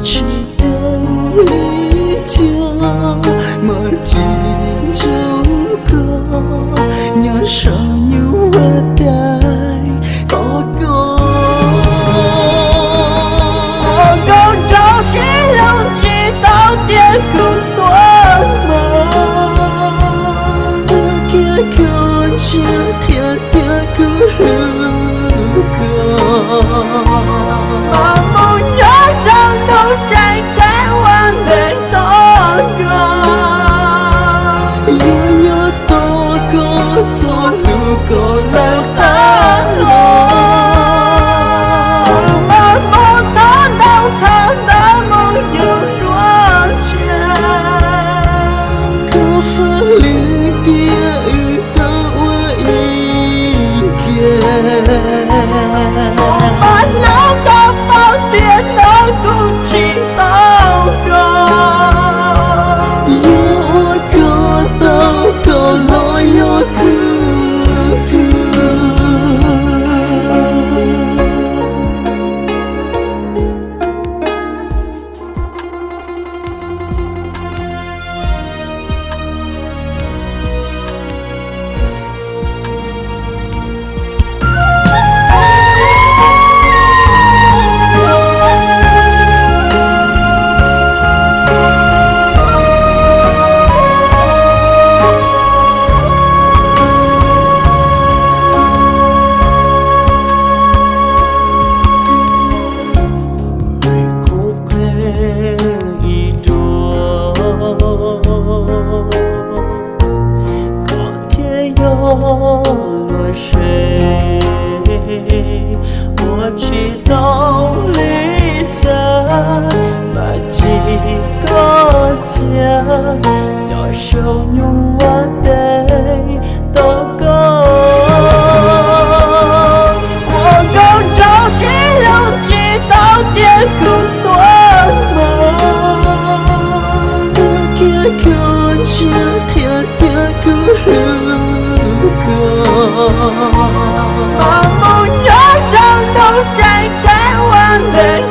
Tsis tau li cas mas thim ntsoov koj nyob saum nyuj vaj tais tos koj. Ua nkauj nraug sib hlub tsis tau cia kuv tuag mas ua kiag koj ntsia qhia tias kuv hlub koj. Mas mus nyob saum ntuj tseem tshaib ua ntej tos koj. Yuav nyob tos koj txog hnub koj lawv qab los. Mas mus thov ntau thov ntawv mus yug dua tshiab, koj faj lwm tiam wb tau ua ib ke. Mas hnub koj paub tias hnub kuv tsis tau koj, yuav ua koj tau koj los yog kuv tug. Kuv qhia ib dua, koj thiaj yog luag se. Ua tsis tau li cas mas cia koj cia, nyob saum nyuj vaj tais tos koj. Ua nkauj nraug sib hlub tsis tau cia kuv tuag mas ua kiag koj ntsia qhia tias kuv hlub koj. Mas mus nyob saum ntuj tseem tshaib ua ntej